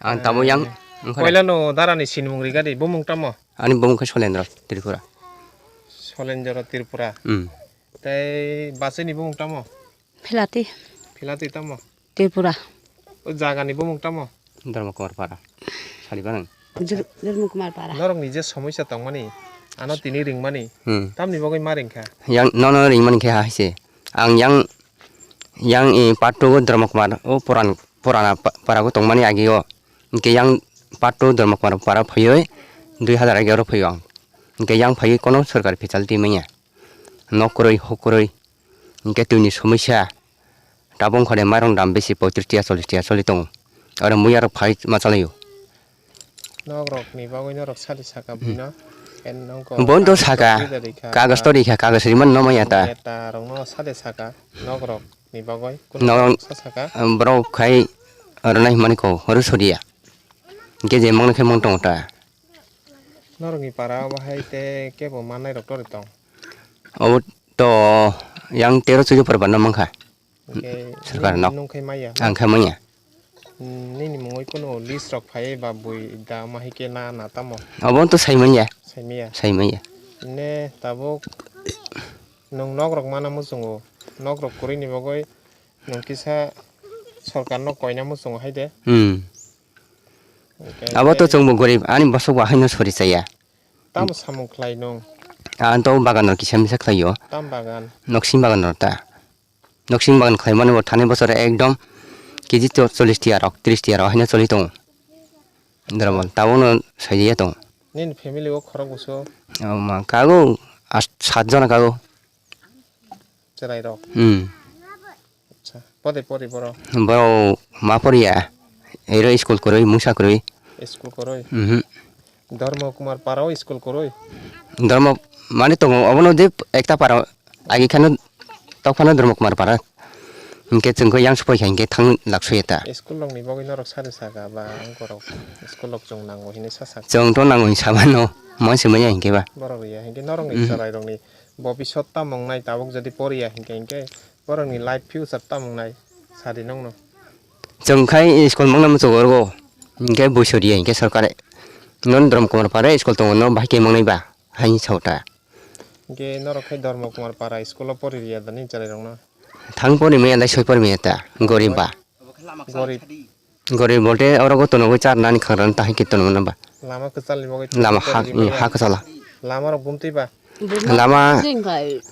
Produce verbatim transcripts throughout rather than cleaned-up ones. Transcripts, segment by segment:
Ang tamo yang, eh, wngkha na? Poila no dara ni sinimung riga di, bumung tamo? Ani bumung khe Solendra Tripura. Solendra Tripura. Hmm. Tei bachwi ni bumung tamo? Philati. Philati tamo? Tripura. O jaga ni bumung tamo? Dharma Kumar Para. Salibanang. Dharma Kumar Para. Norok ni je somosya tongmani, ano tini ringmani, hmm, tamni bagwi ma ringkha? Yang nono ringmani khe ha hai se. Ang yang, yang, eh, part two o Dharma Kumar o puran, purana pa-, para o tongmani agi o. Hingke yang part two Dharma Kumar para phaiwi dui hazar egaroh phaiwi ang. Hingke yang phaiwi kono sorkar facility manya. Nok kwrwi, huk kwrwi. Hingke twini somosya. Tabuk wngkha de mairong dam besi poitris tiya, chollish tiya choli tongo. Oro muya rok phai ma chalaio. Nok rok ni bagwi norok sadi saka buino. En nongko. Bondo saka. Kagos to rikha, kagos rimani no maya ta. Neta rok no sadi saka. Nok rok ni bagwi. Nok rok sa saka. Borok khai oro nai himani ko, oro sodiya. Hingke je mangno khe mang tongo ta. Norok ni para o bahai te kebo manai rok tori tong. Obo to yang tero chujupar bana mangkha. Hingke sorkar nok nung khai maya. Ang khai manya. Hmm, nini mungwi kuno list rok phai ba bui da ma hai khe na na tamo? Obo to sai manya. Sai maya. Sai manya. Ne tabuk nung nok rok mana muchungo. Nok rok kwrwi ni bagwi nung kisa sorkar no koina muchungo hai de. Hmm. Hingke abo to tei chwngbo gorib, ani bosok bo haino sori chaya. Tamo samung khlai nung? Ang to bagan rok kisa misa khlaio. Tam bagan? Noksing bagan rok ta. Noksing bagan khlai mani bo thani bosor ekdom K G to chollish tiya rok, tris tiya rok haino choli tongo. Drabon, tabuk no saidi ya tongo. Nini family o khorok buso? O ma kago, as-, sat jona kago. Chwrai rok? Hmm. Acha, pode pori boro? Boro ma poriya. Ero school kwrwi, mungsa kwrwi. School kwrwi? Mhm. Dharma Kumar para o school kwrwi? Dharma mani tongo, obono je ekta para agi kheno tok phano Dharma Kumar para. Hinkhe chwng khe yang supai kha hinkhe thang laksuya ta. School rokni bagwi norok sari saka ba ang borok school rok chwng nango hinwi sa saka. Chwng to nango hinwi samano, mo se manya hinkhe ba. Borok ya hinkhe norokni chwrai rokni bobisot tamo wngnai tabuk jodi poriya hinkhe hinkhe borokni life future tamo wngnai sadi nokno. Chwng khai school mangna muchungo oro, hinkhe buisoriya hinkhe sorkare. Non Dharma Kumar para school tongo no bahai khe mangnai ba, haini sao ta. Hinkhe norok khai Dharma Kumar para school o pori riya da nini chwrai rokno? Thang pori maya lai soi pori maya ta, gorib ba. Gorib. Gorib bolte oro go tono go char nani khangrani tahai khe tono mano ba. Lama kwchal ni bagwi lama ha, pori ha kwchala. Lama rok bumtwi ba? Lama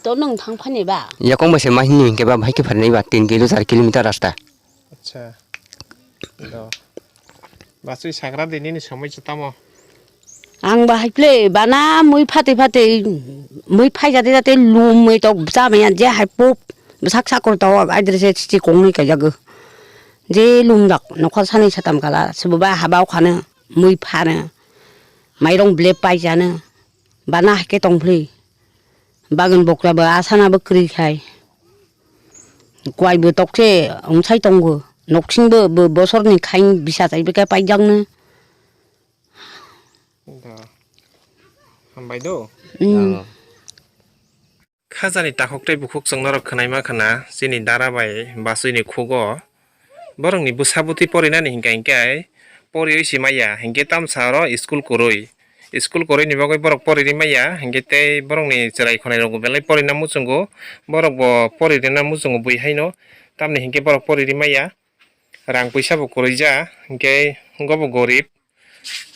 to nwng thang phani ba. Yakong bai se ma hini hinkhe ba bahai khe pharinai ba tin kilo char kilometer rasta. Acha. Do. Basui sagra de nini somoi se tamo? Ang ba hai ple bana mui phate phate mui phai jate jate lumui tok chamaya je hai pop sak sakur to aidre se chichi kongni kajago. Je lumdak nokha sani satam kala sebo ba habao khane mui phane mairong ble pai jane bana hai khe tongphli. Bagan bokra bo asana bo kwrwi khai. Kwai bo tokse ongsai tongo. Noksing bo, bo bosorni khain bisa chai bwkha paijakno. Da. Hambai do. Mm. Khajani takhuk tei bukhuk chwng norok khwnaima khwna chini dara bai bachwini khugo. Borokni bwsa bwtwi porinani hinkha hinkhe poriwi si maya hinkhe tamsa oro school kwrwi. School kwrwini bagwi borok pori ri maya hinkhe tei borokni chwrai khwnai rokbo belai porina muchungo. Borokbo pori rina muchungo bui haino tamni hinkhe borok pori ri maya. Rang puisa bo kwrwi ja hinkhe wngkha bo gorib.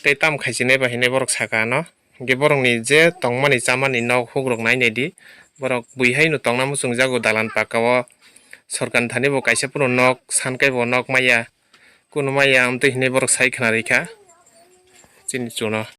Tei tamo khaisinai ba hinwi borok saka ano. Hinkhe borokni je tongmani chamani nok hukrok nai naidi. Borok bui haino tongna muchungjago dalan paka o. Sorkarni thani bo kaisa phano nok, sankai bo nok maya. Kunu maya amtwi hinwi borok sai khna rikha. Chini chuno.